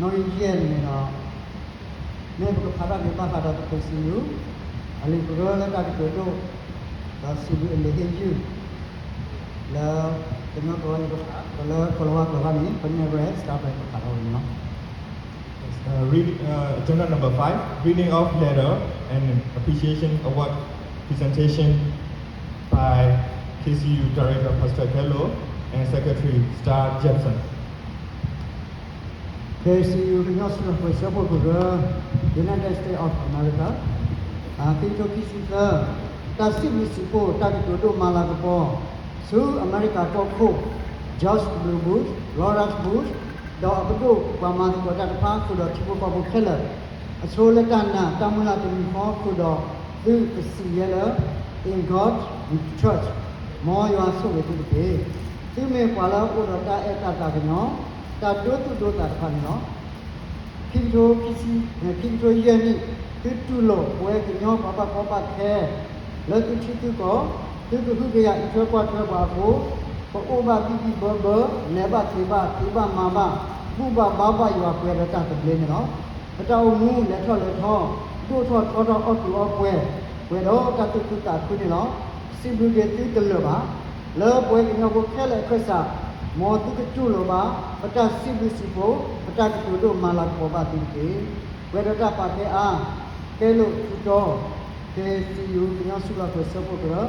နီၣ်ဂံၢ်ယဲၢ်န့ၣ်ဒီး မ့ၢ်ပကဖးထီၣ်က့ၤဘၣ်ဃးဒီးပ K C U အလံာ်ပရၢလၢတၢ်ကတိၤဒိၣ် ဒီးစံးဘျုးအလံာ်ဟ့ၣ်ယုၢ် လၢကညီကျိာ် လၢကီၢ်လဝါကျိာ်န့ၣ် ပန့ၢ်ရဲၣ်စတၢ်ဖဲပဖးထီၣ်ဝဲန့ၣ်လီၤ. Uh, read, uh, agenda number five, reading of letter and appreciation award presentation by K C U Director Pastor Kello and Secretary Star Jepson. K C U ကညီစူၢ်လီၢ်ခၢၣ်စၢဖှိၣ်ကရၢ United States of America ခံကထိခံဆံသၢ တၢ်စံးဘျုးစံးဖှိၣ်တၢ်ကတိၤဒိၣ်မၤလၤကပီၤ ဆူအမဲရကၤကီၢ်ခိၣ် George W Bush, Laura Bush ဒီးအပဒိၣ်ပှၤမၤသကိးတၢ်တဖၣ် ဃုာ်ဒီးထံဖိကီၢ်ဖိခဲလၢာ် အဆိလၢတၢ်နာ်တၢ်မုၢ်လၢ်တမံၤဃီဃုာ်ဒီး သုကစံးယဲလၢ In God we trust, မ်ယွၤဆိၣ်ဂ့ၤသုတက့ၢ်. သုမ့ၢ်ပှၤလၢအအိၣ်ဒီးတၢ်အဲၣ်တၢ်သးကညီၤ တၢ်ဒိသူၣ်ဒိသးတဖၣ်န့ၣ်လီၤ. ခံကထိ ခံကထိယဲၢ်နံၣ် သုတူၢ်လိာ်ပဝဲကညီပှၤဘၣ်ကီဘၣ်ခဲ လၢသုထံသုကီၢ်, သုကဟုကယာ်အံးထွဲကွၢ်ထွဲပှၤအဃိ ပအိၣ်ဘၣ်ဘံၣ်ဘံၣ်ဘၢဘၢ, လဲၤဘၣ်က့ၤဘၣ်, သ့ဘၣ်မၤဘၣ်, ဘူၣ်ဘၣ်ဘါဘၣ်ယွၤပှဲၤဒီးတၢ်သဘျ့န့ၣ်လီၤ. ပတၢ်အိၣ်မူလဲၤထီၣ်လဲၤထီ, ဒိၣ်ထီၣ်ထီထီၣ် အီၣ်ကူးအီပှဲၤ, ပှဲၤဒီးတၢ်သူၣ်ခုသးခုန့ၣ်လီၤ. စံးဘျုးက့ၤသုတလၢာ်ဘၣ်. လၢပဝဲကညီဖိခဲလၢာ်အခၢၣ်စး, မ်သုကတူၢ်လိာ်ဘၣ် ပတၢ်စံးဘျုးစံးဖှိၣ်, ပတၢ်ကတိၤဒိၣ်မၤလၤကပီၤဘၣ်သုတက့ၢ်. ပှဲၤဒီးတၢ်ပာ်ကဲအါ, ကဲလိာ်ထူတီၤ, က့ၤစံးယူၤ ကညီစူၢ်လီၢ်ခၢၣ်စၢဖှိၣ်ကရၢ